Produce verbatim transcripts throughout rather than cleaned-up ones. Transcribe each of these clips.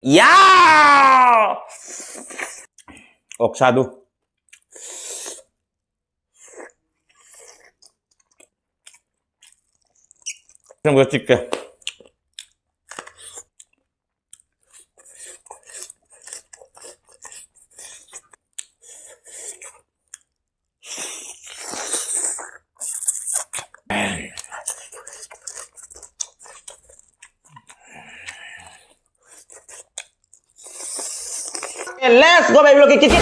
ꯌꯥ! ꯑꯣꯛꯁꯥꯗꯨ꯫ ꯆꯤꯛꯀꯦ꯫ Let's go, baby, look at it.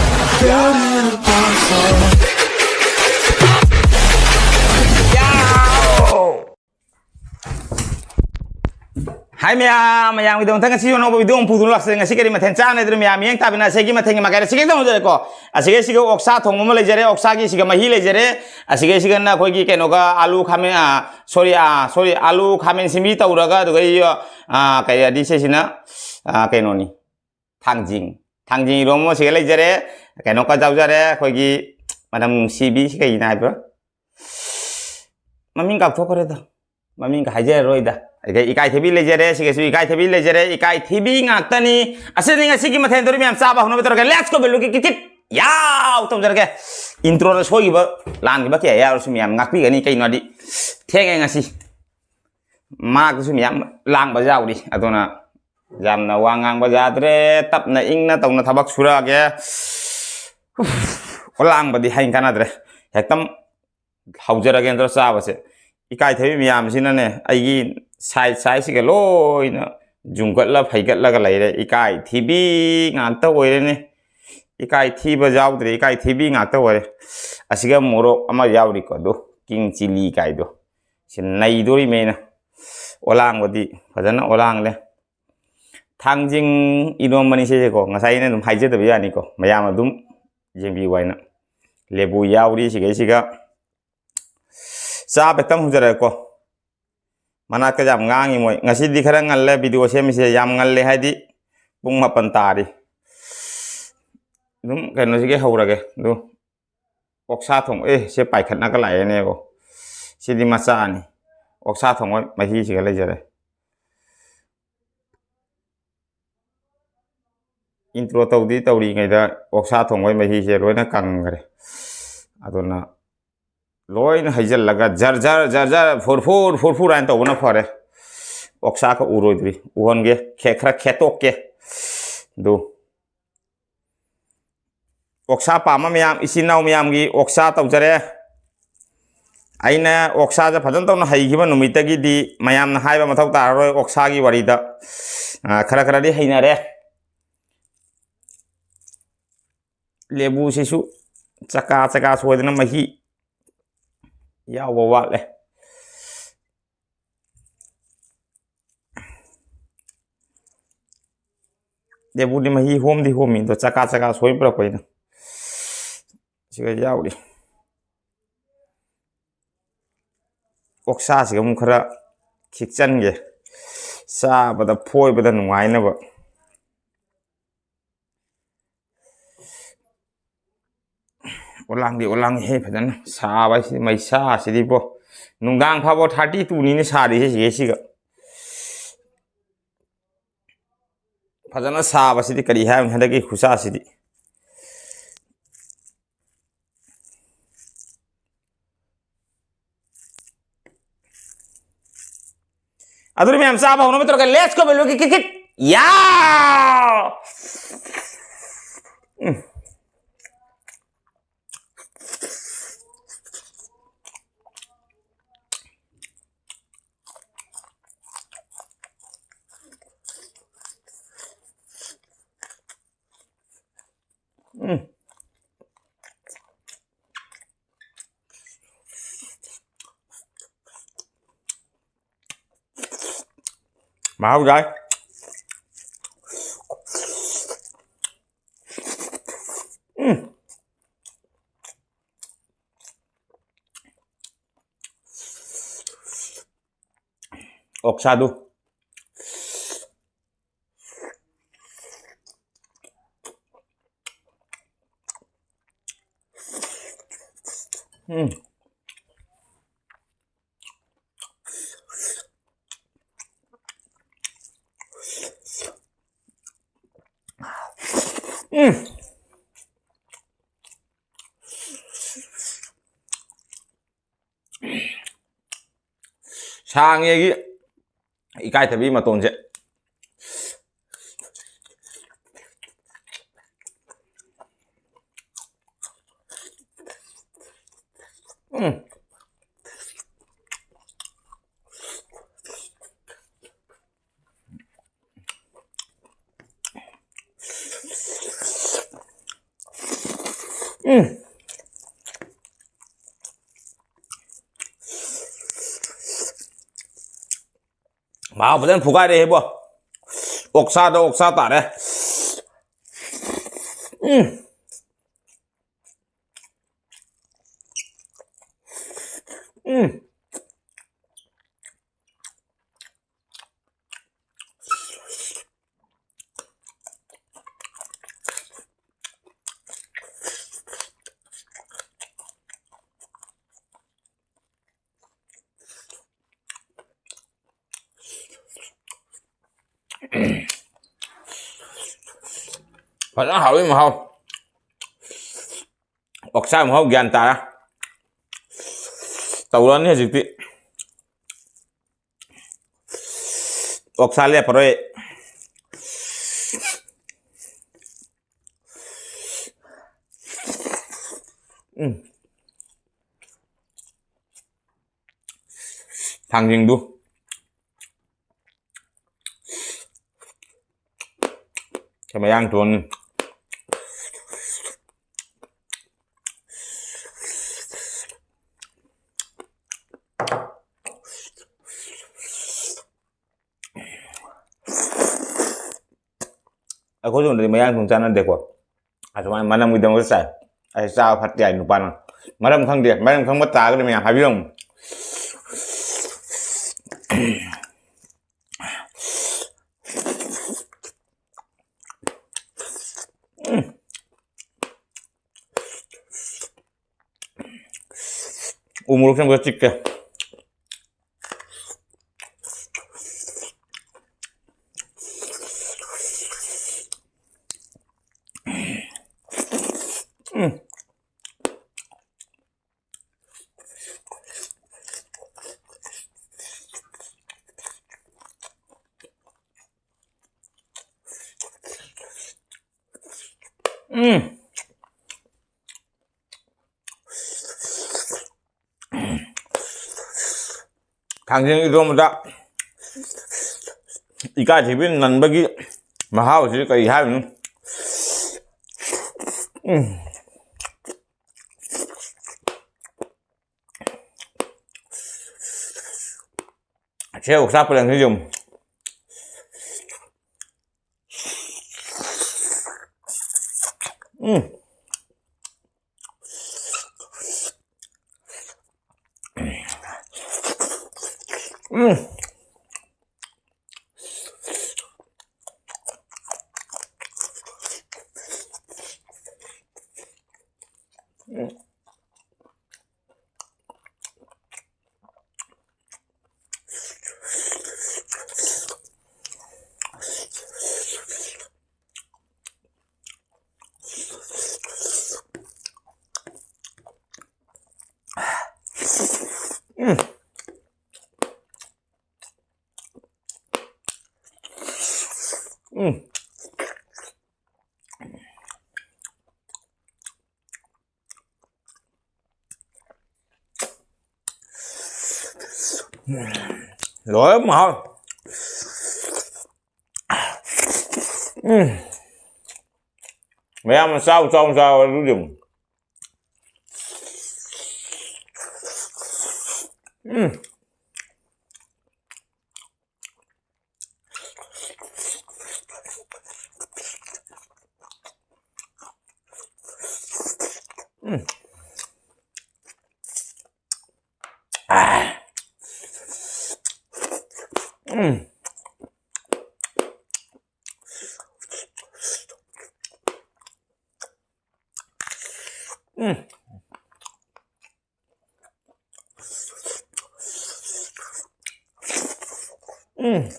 ꯍꯥꯏ ꯃꯌꯥꯝ, ꯃꯌꯥꯝꯒꯤꯗꯃꯛꯇ ꯉꯁꯤ ꯑꯅꯧꯕ video ꯑꯃ ꯄꯨꯗꯨꯅ ꯂꯥꯛꯆꯔꯦ꯫ ꯉꯁꯤ ꯀꯔꯤ ꯃꯊꯦꯜ ꯆꯥꯅꯤ ꯍꯥꯏꯗꯨꯅ ꯃꯌꯥꯝ ꯌꯦꯡ ꯇꯥꯕꯤꯅ ꯑꯁꯤꯒꯤ ꯃꯊꯦꯜꯒꯤ ꯃꯀꯥꯏꯗ ꯁꯤꯒꯦ ꯇꯧꯖꯔꯦꯀꯣ꯫ ꯑꯁꯤꯒꯤ ꯁꯤꯒ ꯑꯣꯛꯁꯥ ꯊꯣꯡꯕ ꯑꯃ ꯂꯩꯖꯔꯦ, ꯑꯣꯛꯁꯥꯒꯤ ꯁꯤꯒ ꯃꯍꯤ ꯂꯩꯖꯔꯦ꯫ ꯑꯁꯤꯒꯤ ꯁꯤꯒꯅ ꯑꯩꯈꯣꯏꯒꯤ ꯀꯩꯅꯣꯒ ꯑꯥꯂꯨ ꯈꯥꯃꯦꯟ, ꯑ, sorry, ꯑ, sorry, ꯑꯥꯂꯨ ꯈꯥꯃꯦꯟ ꯁꯤꯟꯕꯤ ꯇꯧꯔꯒ ꯑꯗꯨꯒ ꯑꯩ, ꯑ, ꯀꯩ ꯍꯥꯏꯗꯤ ꯁꯤꯁꯤꯅ, ꯑ, ꯀꯩꯅꯣꯅꯤ꯫ ꯊꯥꯡꯖꯤꯡ꯫ ꯊꯥꯡꯖꯤꯡ ꯏꯔꯣꯝꯕ ꯑꯃ ꯁꯤꯒ ꯂꯩꯖꯔꯦ꯫ ꯀꯩꯅꯣ ꯈꯔ ꯌꯥꯎꯖꯔꯦ꯫ ꯑꯩꯈꯣꯏꯒꯤ ꯃꯅꯝ ꯅꯨꯡꯁꯤꯕꯤ ꯁꯤ ꯀꯩꯅꯣ ꯍꯥꯏꯕ꯭ꯔꯥ? ꯃꯃꯤꯡ ꯀꯥꯎꯊꯣꯛꯈ꯭ꯔꯦꯗ꯫ ꯃꯃꯤꯡꯒ ꯍꯥꯏꯖꯔꯔꯣꯏꯗ꯫ ꯑꯗꯒꯤ ꯏꯀꯥꯏꯊꯕꯤ ꯂꯩꯖꯔꯦ꯫ ꯁꯤꯒꯁꯨ ꯏꯀꯥꯏꯊꯕꯤ ꯂꯩꯖꯔꯦ꯫ ꯏꯀꯥꯏꯊꯕꯤ ꯉꯥꯛꯇꯅꯤ꯫ ꯑꯁꯤꯅꯤ ꯉꯁꯤꯒꯤ ꯃꯊꯦꯜ ꯇꯧꯔꯤ ꯃꯌꯥꯝ ꯆꯥꯕ ꯍꯧꯅꯕ ꯇꯧꯔꯒꯦ꯫ Let's go, ꯕꯦꯂꯨꯀꯤ kit kit. ꯌꯥꯎ! ꯇꯧꯖꯔꯒꯦ꯫ Introꯗ ꯁꯣꯏꯈꯤꯕ, ꯂꯥꯟꯈꯤꯕ ꯀꯌꯥ ꯌꯥꯎꯔꯁꯨ ꯃꯌꯥꯝ ꯉꯥꯛꯄꯤꯒꯅꯤ꯫ ꯀꯩꯅꯣꯗꯤ ꯊꯦꯡꯉꯦ ꯉꯁꯤ꯫ ꯃꯔꯛꯇꯁꯨ ꯃꯌꯥꯝ ꯂꯥꯡꯕ ꯌꯥꯎꯔꯤ꯫ ꯑꯗꯨꯅ ꯌꯥꯝꯅ ꯋꯥ ꯉꯥꯡꯕ ꯌꯥꯗ꯭ꯔꯦ꯫ ꯇꯞꯅ ꯏꯪꯅ ꯇꯧꯅ ꯊꯕꯛ ꯁꯨꯔꯛꯑꯒꯦ꯫ ꯎꯐ, ꯂꯥꯡꯕꯗꯤ ꯍꯥꯏꯅ ꯀꯥꯟꯅꯗ꯭ꯔꯦ꯫ ꯍꯦꯛꯇ ꯍꯧꯖꯔꯒꯦ ꯅꯠꯇ꯭ꯔ ꯆꯥꯕꯁꯦ꯫ ꯏꯀꯥꯏꯊꯕꯤ ꯃꯌꯥꯝꯁꯤꯅꯅꯦ, ꯑꯩꯒꯤ side sideꯁꯤꯒ ꯂꯣꯏꯅ ꯖꯨꯝꯒꯠꯂ ꯐꯩꯒꯠꯂꯒ ꯂꯩꯔꯦ꯫ ꯏꯀꯥꯏ ꯊꯤꯕꯤ ꯉꯥꯛꯇ ꯑꯣꯏꯔꯦꯅꯦ꯫ ꯏꯀꯥꯏ ꯊꯤꯕ ꯌꯥꯎꯗ꯭ꯔꯦ, ꯏꯀꯥꯏ ꯊꯤꯕꯤ ꯉꯥꯛꯇ ꯑꯣꯏꯔꯦ꯫ ꯑꯁꯤꯒ ꯃꯣꯔꯣꯛ ꯑꯃ ꯌꯥꯎꯔꯤꯀꯣ, ꯑꯗꯨ king chilli ꯀꯥꯏꯗꯣ꯫ ꯁꯤ ꯅꯩꯗꯣꯔꯤꯃꯦꯅ꯫ ꯑꯣꯂꯥꯡꯕꯗꯤ ꯐꯖꯅ ꯑꯣꯂꯥꯡꯂꯦ꯫ ꯊꯥꯡꯖꯤꯡ ꯏꯔꯣꯝꯕꯅꯤ ꯁꯤꯁꯦꯀꯣ꯫ ꯉꯁꯥꯏ ꯑꯩꯅ ꯑꯗꯨꯝ ꯍꯥꯏꯖꯗꯕ ꯌꯥꯅꯤꯀꯣ꯫ ꯃꯌꯥꯝ ꯑꯗꯨꯝ ꯌꯦꯡꯕꯤꯌꯨ ꯍꯥꯏꯅ꯫ ꯂꯦꯕꯨ ꯌꯥꯎꯔꯤ ꯁꯤꯒꯩꯁꯤꯒ꯫ ꯆꯥ ꯈꯤꯇꯪ ꯍꯧꯖꯔꯒꯦꯀꯣ꯫ ꯃꯅꯥꯛꯇ ꯌꯥꯝ ꯉꯥꯡꯉꯤ ꯃꯣꯏ꯫ ꯉꯁꯤꯗꯤ ꯈꯔ ꯉꯜꯂꯦ video ꯁꯦꯝꯃꯤꯁꯦ꯫ ꯌꯥꯝ ꯉꯜꯂꯦ ꯍꯥꯏꯗꯤ ꯄꯨꯡ ꯃꯥꯄꯟ ꯇꯥꯔꯤ꯫ ꯑꯗꯨꯝ ꯀꯩꯅꯣꯁꯤꯒꯤ ꯍꯧꯔꯒꯦ꯫ ꯑꯗꯨ ꯑꯣꯛꯁꯥ ꯊꯣꯡ-, ꯑꯦ, ꯁꯦ ꯄꯥꯏꯈꯠꯅꯒ ꯂꯥꯛꯑꯦꯅꯦꯕꯣ꯫ ꯁꯤꯗꯤ ꯃꯆꯥꯅꯤ꯫ ꯑꯣꯛꯁꯥ ꯊꯣꯡꯕ ꯃꯍꯤꯁꯤꯒ ꯂꯩꯖꯔꯦ꯫ intro ꯇꯧꯗꯤ ꯇꯧꯔꯤꯉꯩꯗ ꯑꯣꯛꯁꯥ ꯊꯣꯡꯕꯒꯤ ꯃꯍꯤꯁꯦ ꯂꯣꯏꯅ ꯀꯪꯈ꯭ꯔꯦ꯫ ꯑꯗꯨꯅ ꯂꯣꯏꯅ ꯍꯩꯖꯤꯜꯂꯒ ꯖꯔ ꯖꯔ ꯖꯔ ꯖꯔ ꯐꯨꯔ ꯐꯨꯔ ꯐꯨꯔ ꯐꯨꯔ ꯍꯥꯏꯅ ꯇꯧꯕꯅ ꯐꯔꯦ꯫ ꯑꯣꯛꯁꯥ ꯈꯛ ꯎꯔꯣꯏꯗ꯭ꯔꯤ, ꯎꯍꯟꯒꯦ, ꯈꯦ-, ꯈꯔ ꯈꯦꯠꯇꯣꯛꯀꯦ꯫ ꯑꯗꯨ ꯑꯣꯛꯁꯥ ꯄꯥꯝꯕ ꯃꯌꯥꯝ, ꯏꯆꯤꯟ ꯏꯅꯥꯎ ꯃꯌꯥꯝꯒꯤ ꯑꯣꯛꯁꯥ ꯇꯧꯖꯔꯦ꯫ ꯑꯩꯅ ꯑꯣꯛꯁꯥꯁꯦ ꯐꯖꯅ ꯇꯧꯅ ꯍꯩꯈꯤꯕ ꯅꯨꯃꯤꯠꯇꯒꯤꯗꯤ ꯃꯌꯥꯝꯅ ꯍꯥꯏꯕ ꯃꯊꯧ ꯇꯥꯔꯔꯣꯏ ꯑꯣꯛꯁꯥꯒꯤ ꯋꯥꯔꯤꯗ꯫ ꯑ, ꯈꯔ ꯈꯔꯗꯤ ꯍꯩꯅꯔꯦ꯫ ꯂꯦꯕꯨꯁꯤꯁꯨ ꯆꯀꯥ ꯆꯀꯥ ꯁꯣꯏꯗꯅ ꯃꯍꯤ ꯌꯥꯎꯕ ꯋꯥꯠꯂꯦ꯫ ꯂꯦꯕꯨꯗꯤ ꯃꯍꯤ ꯍꯣꯝꯗꯤ ꯍꯣꯝꯃꯤ, ꯑꯗꯣ ꯆꯀꯥ ꯆꯀꯥ ꯁꯣꯏ ꯄꯨꯔꯛꯄꯅꯤꯅ ꯁꯤꯒ ꯌꯥꯎꯔꯤ꯫ ꯑꯣꯛꯁꯥꯁꯤꯒ ꯑꯃꯨꯛ ꯈꯔ ꯈꯤꯛꯆꯟꯒꯦ, ꯆꯥꯕꯗ ꯐꯣꯏꯕꯗ ꯅꯨꯡꯉꯥꯏꯅꯕ꯫ ꯑꯣꯂꯥꯡꯗꯤ ꯑꯣꯂꯥꯡꯍꯦ ꯐꯖꯅ꯫ ꯁꯥꯕ ꯍꯥꯏꯁꯤꯗꯤ, ꯃꯩꯁꯥꯁꯤꯗꯤꯕꯣ꯫ ꯅꯨꯡꯗꯥꯡ ꯐꯥꯎꯕ thirty two ꯅꯤꯅꯦ ꯁꯥꯔꯤꯁꯦ ꯁꯤꯒꯩꯁꯤꯒ꯫ ꯐꯖꯅ ꯁꯥꯕꯁꯤꯗꯤ ꯀꯔꯤ ꯍꯥꯏꯔꯨꯅꯤ ꯍꯟꯗꯛꯀꯤ ꯈꯨꯠꯁꯥꯁꯤꯗꯤ꯫ ꯑꯗꯨꯅ ꯃꯌꯥꯝ ꯆꯥꯕ ꯍꯧꯅꯕ ꯇꯧꯔꯒ, let's go, ꯕꯦꯂꯨꯒꯤ ꯀꯤꯠ ꯀꯤꯠ꯫ ꯌꯥ! ꯎꯝ꯫ ꯎꯝ꯫ ꯃꯍꯥꯎ ꯌꯥꯏ꯫ ꯎꯝ꯫ ꯑꯣꯛꯁꯥꯗꯨ꯫ ꯎꯝ꯫ ꯎꯝ꯫ ꯁꯥꯡꯉꯦꯒꯤ ꯏꯀꯥꯏꯊꯕꯤ ꯃꯇꯣꯟꯁꯦ꯫ ꯎꯝ꯫ ꯎꯝ꯫ ꯃꯍꯥꯎ ꯐꯖꯅ ꯐꯨꯒꯥꯏꯔꯦ ꯏꯕꯣ꯫ ꯑꯣꯛꯁꯥꯗ ꯑꯣꯛꯁꯥ ꯇꯥꯔꯦ꯫ ꯎꯝ꯫ ꯎꯝ꯫ ꯐꯖꯅ ꯍꯥꯎꯋꯤ ꯃꯍꯥꯎ꯫ ꯑꯣꯛꯁꯥ ꯃꯍꯥꯎ ꯒ꯭ꯌꯥꯟ ꯇꯥꯔꯦ꯫ ꯇꯧꯔꯅꯤ ꯍꯧꯖꯤꯛꯇꯤ꯫ ꯑꯣꯛꯁꯥ ꯂꯦꯞꯄꯔꯣꯏ꯫ ꯎꯝ꯫ ꯊꯥꯡꯖꯤꯡꯗꯨ꯫ ꯁꯤ ꯃꯌꯥꯡ ꯇꯣꯟ꯫ ꯑꯩꯈꯣꯏ ꯁꯣꯝꯗꯗꯤ ꯃꯌꯥꯡ ꯇꯣꯟ ꯆꯥꯟꯅꯗꯦꯀꯣ꯫ ꯑꯗꯨꯃꯥꯏꯅ ꯃꯅꯝꯒꯤꯗꯃꯛꯇ ꯆꯥꯏ꯫ ꯑꯩ ꯆꯥꯕ ꯐꯠꯇꯦ ꯍꯥꯏ ꯅꯨꯄꯥꯅ꯫ ꯃꯔꯝ ꯈꯪꯗꯦ꯫ ꯃꯔꯝ ꯈꯪꯕ ꯇꯥꯔꯒꯗꯤ ꯃꯌꯥꯝ ꯍꯥꯏꯕꯤꯔꯝꯃꯨ꯫ ꯎ ꯃꯣꯔꯣꯛꯁꯦ ꯑꯃꯨꯛꯀ ꯆꯤꯛꯀꯦ꯫ ꯎꯝ꯫ ꯎꯝ꯫ ꯊꯥꯡꯖꯤꯡ ꯏꯔꯣꯝꯕꯗ ꯏꯀꯥꯏꯊꯤꯕꯤ ꯅꯟꯕꯒꯤ ꯃꯍꯥꯎꯁꯤꯗꯤ ꯀꯔꯤ ꯍꯥꯏꯔꯨꯅꯤ? ꯎꯝ꯫ ꯁꯦ ꯑꯣꯛꯁꯥ ꯄꯔꯦꯡꯁꯤ ꯌꯦꯡꯉꯨ꯫ ꯎꯝ꯫ ꯎꯝ꯫ ꯎꯝ꯫ ꯂꯣꯏꯔꯦ ꯃꯍꯥꯎ꯫ ꯎꯝ꯫ ꯃꯌꯥꯝꯅ ꯆꯥꯎ, ꯆꯥꯎ, ꯆꯥꯎ ꯑꯗꯨꯗꯤ ꯑꯃꯨꯛ꯫ ꯎꯝ꯫ ꯎꯝ꯫ ꯑꯥ꯫ ꯎꯝ꯫ ꯎꯝ꯫ ꯎꯝ꯫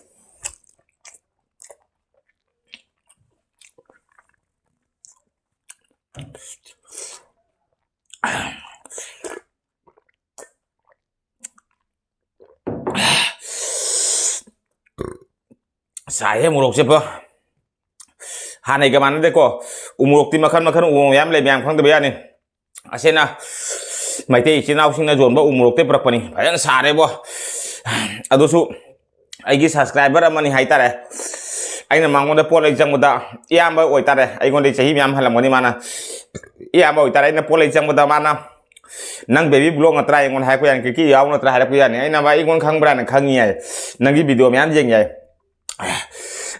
ꯁꯥꯏꯍꯦ ꯃꯣꯔꯣꯛꯁꯦ ꯄ-, ꯍꯥꯟꯅꯩꯒ ꯃꯥꯟꯅꯗꯦꯀꯣ꯫ ꯎꯃꯣꯔꯣꯛꯇꯤ ꯃꯈꯜ ꯃꯈꯜ ꯎꯃꯣꯔꯣꯛ ꯃꯌꯥꯝ ꯂꯩ, ꯃꯌꯥꯝ ꯈꯪꯗꯕ ꯌꯥꯅꯤ꯫ ꯑꯁꯤꯅ ꯃꯩꯇꯩ ꯏꯆꯤꯟ ꯏꯅꯥꯎꯁꯤꯡꯅ ꯌꯣꯟꯕ ꯎꯃꯣꯔꯣꯛꯇꯩ ꯄꯨꯔꯛꯄꯅꯤ꯫ ꯐꯖꯅ ꯁꯥꯔꯦꯕꯣ꯫ ꯑꯗꯨꯁꯨ ꯑꯩꯒꯤ subscriber ꯑꯃꯅꯤ ꯍꯥꯏꯇꯥꯔꯦ꯫ ꯑꯩꯅ ꯃꯉꯣꯟꯗ ꯄꯣꯠ ꯂꯩ ꯆꯪꯕꯗ, ꯏꯌꯥꯝꯕ ꯑꯣꯏꯇꯥꯔꯦ, ꯑꯩꯉꯣꯟꯗꯩ ꯆꯍꯤ ꯃꯌꯥꯝ ꯍꯜꯂꯝꯒꯅꯤ ꯃꯥꯅ꯫ ꯏꯌꯥꯝꯕ ꯑꯣꯏꯇꯥꯔꯦ, ꯑꯩꯅ ꯄꯣꯠ ꯂꯩ ꯆꯪꯕꯗ ꯃꯥꯅ, "ꯅꯪ baby vlog ꯅꯠꯇ꯭ꯔꯥ?" ꯑꯩꯉꯣꯟꯗ ꯍꯥꯏꯔꯛꯄ ꯌꯥꯅꯤ, "ꯀꯤꯀꯤ ꯌꯥꯎ ꯅꯠꯇ꯭ꯔꯥ?" ꯍꯥꯏꯔꯛꯄ ꯌꯥꯅꯤ꯫ ꯑꯩꯅ, "ꯚꯥꯏ, ꯑꯩꯉꯣꯟꯗ ꯈꯪꯕ꯭ꯔꯥꯅ?" "ꯈꯪꯉꯤ" ꯍꯥꯏ꯫ "ꯅꯪꯒꯤ video ꯃꯌꯥꯝ ꯌꯦꯡꯉꯤ" ꯍꯥꯏ꯫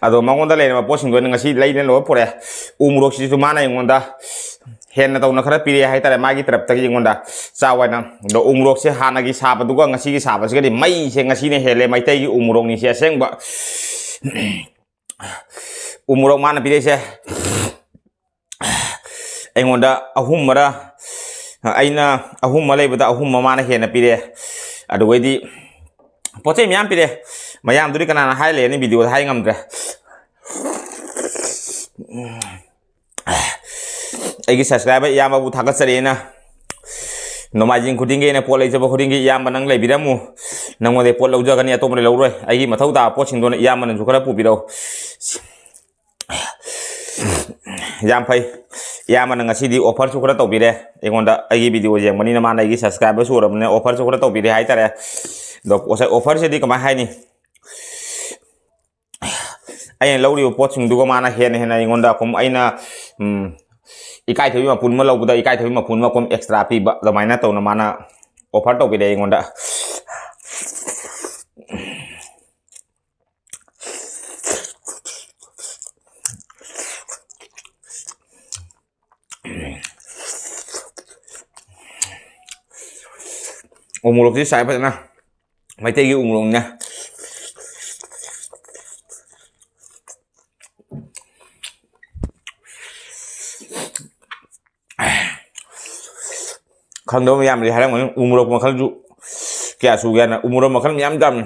ꯑꯗꯣ ꯃꯉꯣꯟꯗ ꯂꯩꯔꯝꯕ ꯄꯣꯠꯁꯤꯡꯗꯣ ꯑꯩꯅ ꯉꯁꯤ ꯂꯩꯅ ꯂꯣꯏ ꯄꯨꯔꯛꯑꯦ꯫ ꯎ ꯃꯣꯔꯣꯛꯁꯤꯁꯨ ꯃꯥꯅ ꯑꯩꯉꯣꯟꯗ ꯍꯦꯟꯅ ꯇꯧꯅ ꯈꯔ ꯄꯤꯔꯛꯑꯦ ꯍꯥꯏꯇꯥꯔꯦ, ꯃꯥꯒꯤ ꯇꯔꯞꯇꯒꯤ ꯑꯩꯉꯣꯟꯗ ꯆꯥꯎ ꯍꯥꯏꯅ꯫ ꯑꯗꯣ ꯎ ꯃꯣꯔꯣꯛꯁꯦ ꯍꯥꯟꯅꯒꯤ ꯁꯥꯕꯗꯨꯒ ꯉꯁꯤꯒꯤ ꯁꯥꯕꯁꯤꯒꯗꯤ ꯃꯩꯁꯦ ꯉꯁꯤꯅ ꯍꯦꯜꯂꯦ꯫ ꯃꯩꯇꯩꯒꯤ ꯎ ꯃꯣꯔꯣꯛꯅꯤꯁꯦ ꯑꯁꯦꯡꯕ꯫ ꯎ ꯃꯣꯔꯣꯛ ꯃꯥꯅ ꯄꯤꯔꯛꯏꯁꯦ ꯑꯩꯉꯣꯟꯗ ꯑꯍꯨꯝ ꯑꯃꯔ, ꯑꯩꯅ ꯑꯍꯨꯝ ꯑꯃ ꯂꯩꯕꯗ ꯑꯍꯨꯝ ꯑꯃ ꯃꯥꯅ ꯍꯦꯟꯅ ꯄꯤꯔꯛꯑꯦ꯫ ꯑꯗꯨꯒꯩꯗꯤ ꯄꯣꯠ ꯆꯩ ꯃꯌꯥꯝ ꯄꯤꯔꯛꯑꯦ꯫ ꯃꯌꯥꯝꯗꯨꯗꯤ ꯀꯅꯥꯅ ꯍꯥꯏ ꯂꯩꯔꯅꯤ, videoꯗ ꯍꯥꯏ ꯉꯝꯗ꯭ꯔꯦ꯫ ꯑꯩꯒꯤ subscriber ꯏꯌꯥꯝꯕꯕꯨ ꯊꯥꯒꯠꯆꯔꯤ ꯑꯩꯅ꯫ ꯅꯣꯡꯃꯥꯏꯖꯤꯡ ꯈꯨꯗꯤꯡꯒꯤ ꯑꯩꯅ ꯄꯣꯠ ꯂꯩꯖꯕ ꯈꯨꯗꯤꯡꯒꯤ, "ꯏꯌꯥꯝꯕ, ꯅꯪ ꯂꯩꯕꯤꯔꯝꯃꯨ, ꯅꯪꯉꯣꯟꯗꯩ ꯄꯣꯠ ꯂꯧꯖꯒꯅꯤ, ꯑꯇꯣꯞꯄꯗꯩ ꯂꯧꯔꯣꯏ, ꯑꯩꯒꯤ ꯃꯊꯧ ꯇꯥꯕ ꯄꯣꯠꯁꯤꯡꯗꯣ ꯏꯌꯥꯝꯕꯅꯁꯨ ꯈꯔ ꯄꯨꯕꯤꯔꯛꯎ"꯫ ꯌꯥꯝ ꯐꯩ꯫ ꯏꯌꯥꯝꯕꯅ ꯉꯁꯤꯗꯤ offerꯁꯨ ꯈꯔ ꯇꯧꯕꯤꯔꯦ ꯑꯩꯉꯣꯟꯗ, ꯑꯩꯒꯤ video ꯌꯦꯡꯕꯅꯤꯅ ꯃꯥꯅ ꯑꯩꯒꯤ subscriberꯁꯨ ꯑꯣꯏꯔꯕꯅꯤꯅ offerꯁꯨ ꯈꯔ ꯇꯧꯕꯤꯔꯦ ꯍꯥꯏꯇꯥꯔꯦ꯫ ꯑꯗꯣ offerꯁꯤꯗꯤ ꯀꯃꯥꯏ ꯍꯥꯏꯅꯤ? ꯑꯩꯅ ꯂꯧꯔꯤꯕ ꯄꯣꯠꯁꯤꯡꯗꯨꯒ ꯃꯥꯅ ꯍꯦꯟꯅ ꯍꯦꯟꯅ ꯑꯩꯉꯣꯟꯗ ꯑꯩꯈꯣꯏ, ꯑꯩꯅ, ꯎꯝ, ꯏꯀꯥꯏꯊꯕꯤ ꯃꯄꯨꯟ ꯑꯃ ꯂꯧꯕꯗ ꯏꯀꯥꯏꯊꯕꯤ ꯃꯄꯨꯟ ꯑꯃ ꯑꯩꯈꯣꯏ extra ꯄꯤꯕ, ꯑꯗꯨꯃꯥꯏꯅ ꯇꯧꯅ ꯃꯥꯅ offer ꯇꯧꯕꯤꯔꯛꯑꯦ ꯑꯩꯉꯣꯟꯗ꯫ ꯎ ꯃꯣꯔꯣꯛꯁꯤ ꯁꯥꯏ ꯐꯖꯅ꯫ ꯃꯩꯇꯩꯒꯤ ꯎ ꯃꯣꯔꯣꯛꯅꯦ꯫ ꯈꯪꯗꯕ ꯃꯌꯥꯝꯗꯤ ꯍꯥꯏꯔꯝꯒꯅꯤ, ꯎ ꯃꯣꯔꯣꯛ ꯃꯈꯜꯁꯨ ꯀꯌꯥ ꯁꯨꯒꯦꯅ꯫ ꯎ ꯃꯣꯔꯣꯛ ꯃꯈꯜ ꯃꯌꯥꯝ ꯌꯥꯝꯃꯤ꯫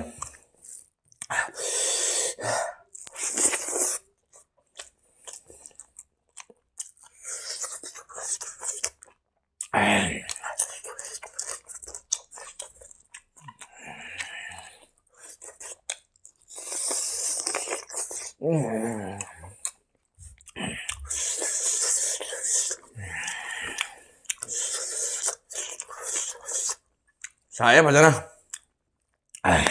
ꯁꯥꯏꯌꯦ ꯐꯖꯅ꯫ ꯑꯥꯏ꯫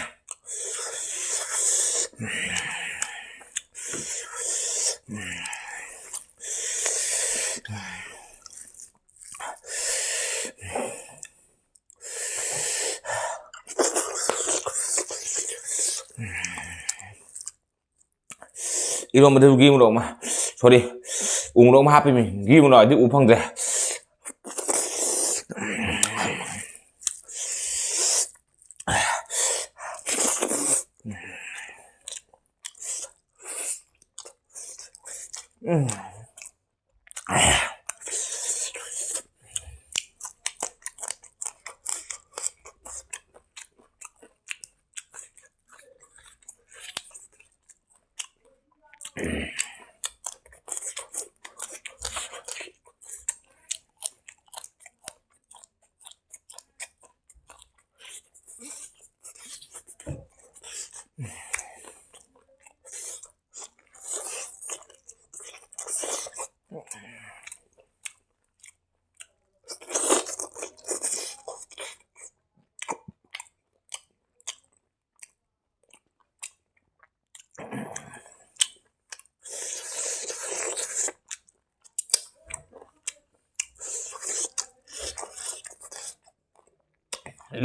ꯏꯔꯣꯝꯕꯗꯁꯨ ꯘꯤ ꯃꯣꯔꯣꯛ ꯑꯃ, sorry, ꯎ ꯃꯣꯔꯣꯛ ꯑꯃ ꯍꯥꯞꯄꯤꯃꯤ꯫ ꯘꯤ ꯃꯣꯔꯣꯛ ꯍꯥꯏꯗꯤ ꯎ ꯐꯪꯗ꯭ꯔꯦ꯫ ꯎꯝ꯫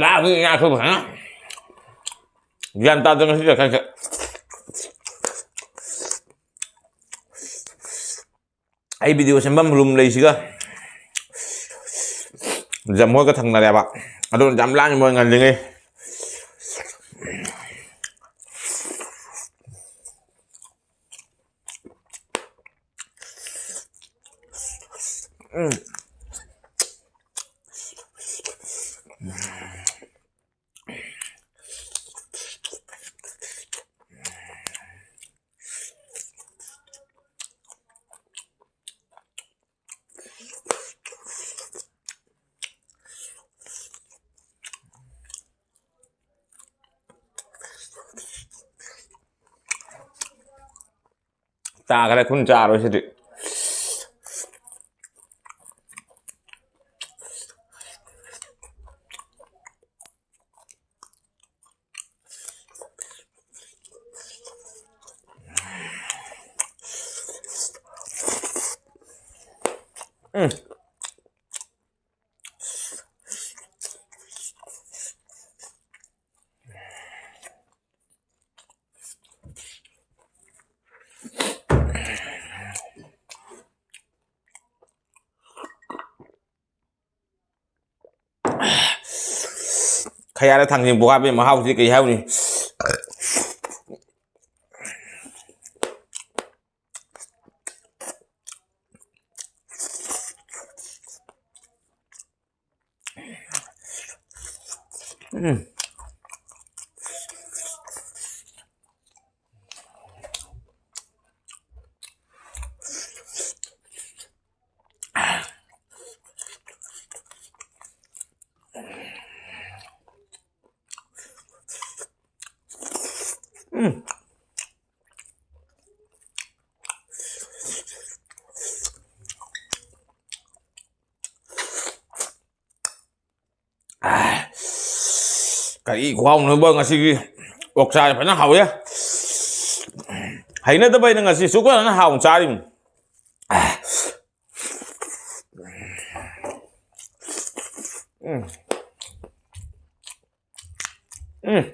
ꯂꯥꯛꯑꯒ ꯉꯥ ꯊꯣꯡꯕ ꯍꯥꯏꯅ ꯒ꯭ꯌꯥꯟ ꯇꯥꯗꯅ ꯉꯁꯤ ꯆꯠꯈ꯭ꯔꯁꯦ꯫ ꯑꯩ video ꯁꯦꯝꯐꯝ room ꯂꯩꯁꯤꯒ ꯖꯝꯍꯣꯏꯒ ꯊꯪꯅꯔꯦꯕ꯫ ꯑꯗꯨꯅ ꯌꯥꯝ ꯂꯥꯡꯉꯤ ꯃꯣꯏ ꯉꯜꯂꯤꯉꯩ꯫ ꯎꯝ꯫ ꯇꯥꯈ꯭ꯔꯦ, ꯈꯨꯟ ꯆꯥꯔꯣꯏ ꯁꯤꯗꯤ꯫ ꯎꯝ꯫ ꯈꯌꯥꯔ ꯊꯥꯡꯖꯤꯡ ꯕꯣꯔꯥꯒꯤ ꯃꯍꯥꯎꯁꯤꯗꯤ ꯀꯩ ꯍꯥꯏꯔꯨꯅꯤ? ꯎꯝ꯫ ꯎꯝ꯫ ꯀꯔꯤ ꯈꯨꯍꯥꯎꯅꯣꯕ ꯉꯁꯤꯒꯤ ꯑꯣꯛꯁꯥꯁꯦ? ꯐꯖꯅ ꯍꯥꯎꯋꯦ꯫ ꯍꯩꯅꯗꯕ ꯑꯩꯅ ꯉꯁꯤ ꯁꯨꯛ ꯐꯖꯅ ꯍꯥꯎꯅ ꯆꯥꯔꯤꯕꯅꯤ꯫ ꯎꯝ꯫ ꯎꯝ꯫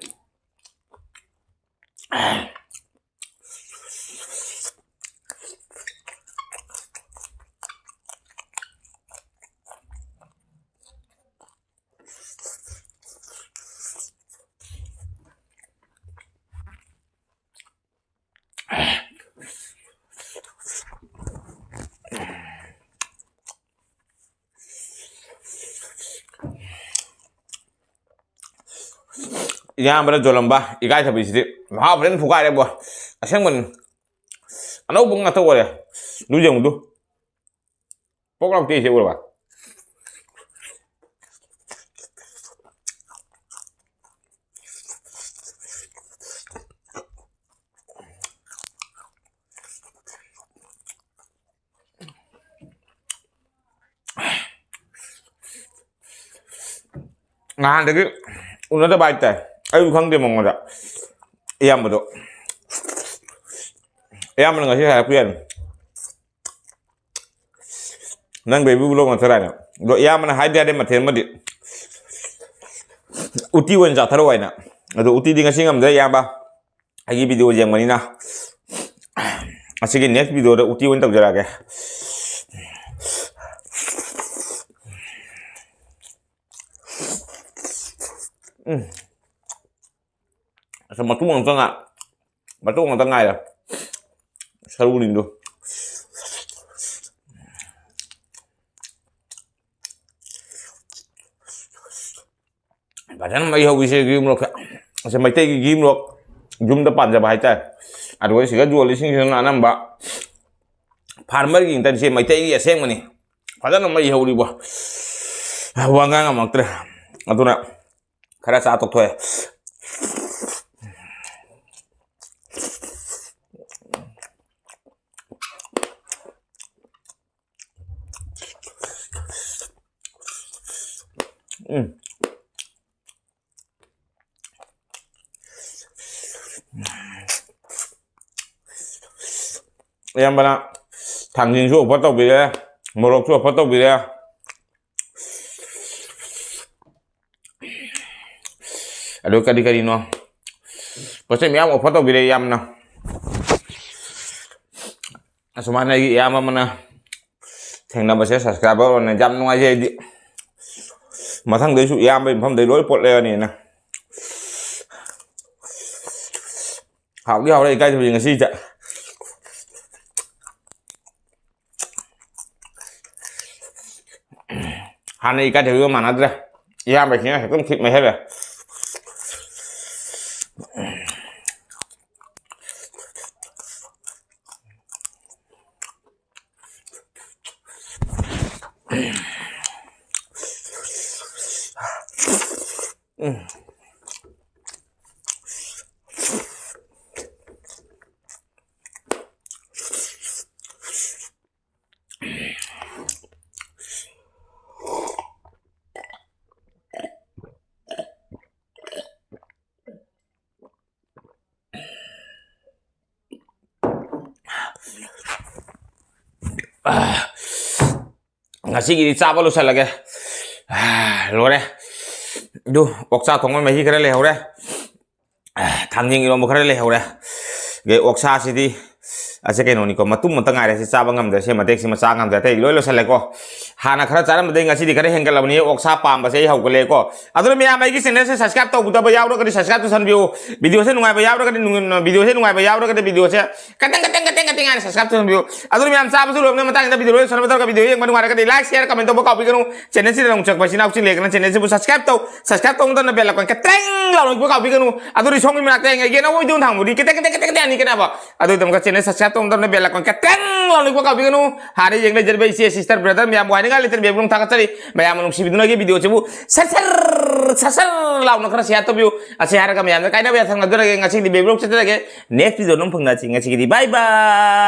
ꯏꯌꯥꯝꯕꯅ ꯌꯣꯜꯂꯝꯕ ꯏꯀꯥꯏꯊꯕꯤꯁꯤꯗꯤ ꯃꯍꯥꯎ ꯐꯖꯅ ꯐꯨꯒꯥꯏꯔꯦꯕꯣ꯫ ꯑꯁꯦꯡꯕꯅꯤ꯫ ꯑꯅꯧꯕ ꯉꯥꯛꯇ ꯑꯣꯏꯔꯦ꯫ ꯑꯗꯨ ꯌꯦꯡꯉꯨꯗꯨ꯫ ꯄꯣꯛ ꯂꯥꯎ ꯇꯦꯛꯏꯁꯦ ꯎꯔꯕ? ꯅꯍꯥꯟꯗꯒꯤ ꯎꯅꯗꯕ ꯍꯥꯏꯇꯥꯔꯦ꯫ ꯑꯩꯁꯨ ꯈꯪꯗꯦ ꯃꯉꯣꯟꯗ꯫ ꯏꯌꯥꯝꯕꯗꯣ꯫ ꯏꯌꯥꯝꯕꯅ ꯉꯁꯤ ꯍꯥꯏꯔꯛꯄ ꯌꯥꯏ꯫ ꯅꯪ baby vlog ꯅꯠꯇ꯭ꯔꯥꯅꯦ? ꯑꯗꯣ ꯏꯌꯥꯝꯕꯅ ꯍꯥꯏꯗꯤ ꯍꯥꯏꯔꯦ ꯃꯊꯦꯜ ꯑꯃꯗꯤ꯫ ꯎꯇꯤ ꯑꯣꯏꯅ ꯆꯥꯊꯔꯛꯑꯣ ꯍꯥꯏꯅ꯫ ꯑꯗꯣ ꯎꯇꯤꯗꯤ ꯉꯁꯤ ꯉꯝꯗ꯭ꯔꯦ ꯏꯌꯥꯝꯕ꯫ ꯑꯩꯒꯤ video ꯌꯦꯡꯕꯅꯤꯅ꯫ ꯑꯁꯤꯒꯤ next videoꯗ ꯎꯇꯤ ꯑꯣꯏꯅ ꯇꯧꯖꯔꯛꯑꯒꯦ꯫ ꯎꯝ꯫ ꯑꯁ, ꯃꯇꯨꯡ ꯑꯃꯨꯛꯇ ꯉꯥꯏ-, ꯃꯇꯨꯡ ꯑꯃꯨꯛꯇ ꯉꯥꯏꯔꯦ꯫ ꯁꯔꯨꯁꯤꯡꯗꯣ꯫ ꯐꯖꯅ ꯃꯩ ꯍꯧꯕꯤꯁꯦ ꯘꯤ ꯃꯣꯔꯣꯛꯁꯦ꯫ ꯑꯁꯤ ꯃꯩꯇꯩꯒꯤ ꯘꯤ ꯃꯣꯔꯣꯛ ꯌꯨꯝꯗ ꯄꯥꯟꯖꯕ ꯍꯥꯏꯇꯥꯔꯦ꯫ ꯑꯗꯨꯒ ꯁꯤꯗ ꯌꯣꯜꯂꯤꯁꯤꯡꯁꯤꯅ ꯑꯅꯝꯕ farmerꯒꯤ ꯉꯥꯛꯇꯅꯤ꯫ ꯁꯤ ꯃꯩꯇꯩꯒꯤ ꯑꯁꯦꯡꯕꯅꯤ꯫ ꯐꯖꯅ ꯃꯩ ꯍꯧꯔꯤꯕꯣ꯫ ꯋꯥ ꯉꯥꯡ ꯉꯝꯃꯛꯇ꯭ꯔꯦ꯫ ꯑꯗꯨꯅ ꯈꯔ ꯆꯥ ꯇꯣꯛꯊꯣꯛꯑꯦ꯫ ꯎꯝ꯫ ꯏꯌꯥꯝꯕꯅ ꯊꯥꯡꯖꯤꯡꯁꯨ offer ꯇꯧꯕꯤꯔꯦ, ꯃꯣꯔꯣꯛꯁꯨ offer ꯇꯧꯕꯤꯔꯦ꯫ ꯑꯗꯨ ꯀꯔꯤ ꯀꯔꯤꯅꯣ ꯄꯣꯠ ꯆꯩ ꯃꯌꯥꯝ offer ꯇꯧꯕꯤꯔꯦ ꯏꯌꯥꯝꯕꯅ꯫ ꯑꯁꯨꯃꯥꯏꯅ ꯑꯩꯒꯤ ꯏꯌꯥꯝꯕ ꯑꯃꯅ ꯊꯦꯡꯅꯕꯁꯦ subscriber ꯑꯣꯏꯅ ꯌꯥꯝ ꯅꯨꯡꯉꯥꯏꯖꯩ ꯑꯩꯗꯤ꯫ ꯃꯊꯪꯗꯩꯁꯨ ꯏꯌꯥꯝꯕꯒꯤ ꯃꯐꯝꯗꯩ ꯂꯣꯏ ꯄꯣꯠ ꯂꯩꯔꯅꯤꯅ꯫ ꯍꯥꯎꯗꯤ ꯍꯥꯎꯔꯦ ꯏꯀꯥꯏꯊꯕꯤ ꯉꯁꯤꯗ꯫ ꯍꯥꯟꯅ ꯏꯀꯥꯏꯊꯕꯤꯒ ꯃꯥꯟꯅꯗ꯭ꯔꯦ꯫ ꯏꯌꯥꯝꯕꯁꯤꯅ ꯍꯦꯛꯇ ꯃꯈꯨꯠ ꯃꯍꯩ ꯍꯜꯂꯦ꯫ ꯑꯁꯤꯒꯤꯗꯤ ꯆꯥꯕ ꯂꯣꯏꯁꯤꯜꯂꯒꯦ꯫ ꯂꯣꯏꯔꯦ꯫ ꯑꯗꯨ ꯑꯣꯛꯁꯥ ꯊꯣꯡꯕ ꯃꯍꯤ ꯈꯔ ꯂꯩꯍꯧꯔꯦ꯫ ꯊꯥꯡꯖꯤꯡ ꯏꯔꯣꯝꯕ ꯈꯔ ꯂꯩꯍꯧꯔꯦ꯫ ꯑꯗꯩ ꯑꯣꯛꯁꯥꯁꯤꯗꯤ ꯑꯁꯦ ꯀꯩꯅꯣꯅꯤꯀꯣ, ꯃꯇꯨꯝ ꯑꯃꯇ ꯉꯥꯏꯔꯦ꯫ ꯁꯤ ꯆꯥꯕ ꯉꯝꯗ꯭ꯔꯦ, ꯁꯤ ꯃꯇꯦꯛꯁꯤꯃ ꯆꯥ ꯉꯝꯗ꯭ꯔꯦ, ꯑꯇꯩ ꯂꯣꯏ ꯂꯣꯏꯁꯤꯜꯂꯦꯀꯣ꯫ ꯍꯥꯟꯅ ꯈꯔ ꯆꯥꯔꯝꯕꯗꯩ ꯉꯁꯤꯗꯤ ꯈꯔ ꯍꯦꯟꯒꯠꯂꯕꯅꯤ꯫ ꯑꯣꯛꯁꯥ ꯄꯥꯝꯕꯁꯦ ꯑꯩ ꯍꯧꯒꯠꯂꯛꯑꯦꯀꯣ꯫ ꯑꯗꯨꯅ ꯃꯌꯥꯝ ꯑꯩꯒꯤ ꯆꯦꯅꯦꯜꯁꯦ ꯁꯕꯁꯀ꯭ꯔꯥꯏꯕ ꯇꯧꯗꯕ ꯌꯥꯎꯔꯒꯗꯤ ꯁꯕꯁꯀ꯭ꯔꯥꯏꯕ ꯇꯧꯁꯟꯕꯤꯌꯨ꯫ ꯚꯤꯗꯤꯑꯣꯁꯦ ꯅꯨꯡꯉꯥꯏꯕ ꯌꯥꯎꯔꯒꯗꯤ, ꯅꯨꯡ-, ꯚꯤꯗꯤꯑꯣꯁꯦ ꯅꯨꯡꯉꯥꯏꯕ ꯌꯥꯎꯔꯒꯗꯤ ꯚꯤꯗꯤꯑꯣꯁꯦ ꯀꯇꯪ ꯀꯇꯪ ꯀꯇꯪ ꯀꯇꯪ ꯍꯥꯏꯅ ꯁꯕꯁꯀ꯭ꯔꯥꯏꯕ ꯇꯧꯁꯟꯕꯤꯌꯨ꯫ ꯑꯗꯨꯅ ꯃꯌꯥꯝ ꯆꯥꯕꯁꯨ ꯂꯣꯏꯔꯕꯅꯤꯅ ꯃꯇꯥꯡꯁꯤꯗ ꯚꯤꯗꯤꯑꯣ ꯂꯣꯏ ꯁꯥꯟꯅꯕ ꯇꯧꯔꯒ ꯚꯤꯗꯤꯑꯣ ꯌꯦꯡꯕ ꯅꯨꯡꯉꯥꯏꯔꯒꯗꯤ ꯂꯥꯏꯛ, ꯁꯤꯌꯔ, ꯀꯃꯦꯟ ꯇꯧꯕ ꯀꯥꯎꯕꯤꯒꯅꯨ꯫ ꯆꯦꯅꯦꯜꯁꯤꯗ ꯅꯧꯅ ꯆꯪꯉꯛꯄ ꯏꯆꯤꯟ ꯏꯅꯥꯎꯁꯤꯡ ꯂꯩꯔꯒꯅ ꯆꯦꯅꯦꯜꯁꯤꯕꯨ ꯁꯕꯁꯀ꯭ꯔꯥꯏꯕ ꯇꯧ, ꯁꯕꯁꯀ꯭ꯔꯥꯏꯕ ꯇꯧꯕ ꯃꯇꯝꯗ ꯕꯦꯜ ꯑꯥꯏꯀꯣꯟ ꯀꯇꯪ ꯂꯥꯎꯅ ꯅꯤꯛꯄ ꯀꯥꯎꯕꯤꯒꯅꯨ꯫ ꯑꯗꯨꯗꯤ ꯁꯣꯝꯒꯤ ꯃꯅꯥꯛꯇ ꯌꯦꯡꯉꯒꯦ ꯅꯪ ꯑꯣꯏꯗꯧ ꯊꯥꯡꯕꯨꯗꯤ ꯀꯇꯪ ꯀꯇꯪ ꯀꯇꯪ ꯀꯇꯪ ꯅꯤꯛꯀꯅꯦꯕ꯫ ꯑꯗꯨꯒꯤꯗꯃꯛꯇ ꯆꯦꯅꯦꯜ ꯁꯕꯁꯀ꯭ꯔꯥꯏꯕ ꯇꯧꯕ ꯃꯇꯝꯗ ꯕꯦꯜ ꯑꯥꯏꯀꯣꯟ ꯀꯇꯪ ꯂꯥꯎꯅ ꯅꯤꯛꯄ ꯀꯥꯎꯕꯤꯒꯅꯨ꯫ ꯍꯥꯟꯅ ꯌꯦꯡ ꯂꯩꯖꯔꯤꯕ ꯏꯆꯦ, ꯁꯤꯁꯇꯔ, ꯕ꯭ꯔꯗꯔ ꯃꯌꯥꯝ ꯋꯥꯏꯅꯤꯡꯉꯥꯏ ꯂꯩꯇꯅ ꯕꯦꯕꯨꯡ ꯊꯥꯒꯠꯆꯔꯤ꯫ ꯃꯌꯥꯝꯅ ꯅꯨꯡꯁꯤꯕꯤꯗꯨꯅ ꯑꯩꯒꯤ ꯚꯤꯗꯤꯑꯣꯁꯤꯕꯨ ꯁꯠ ꯁꯠ ꯁꯠ ꯁꯠ ꯂꯥꯎꯅ ꯈꯔ ꯁꯤꯌꯥꯔ ꯇꯧꯕꯤꯌꯨ꯫ ꯑꯁꯤ ꯍꯥꯏꯔꯒ ꯃꯌꯥꯝꯗ ꯀꯥꯏꯅꯕ ꯌꯥꯊꯪ ꯅꯝꯖꯔꯒꯦ꯫ ꯉꯁꯤꯒꯤꯗꯤ ꯕꯦꯕꯨꯡ ꯆꯠꯆꯔꯒꯦ꯫ ꯅꯦꯛꯁ ꯚꯤꯗꯤꯑꯣ ꯑꯗꯨꯝ ꯐꯪꯅꯁꯤ꯫ ꯉꯁꯤꯒꯤꯗꯤ ꯕꯥꯏ ꯕꯥꯏ꯫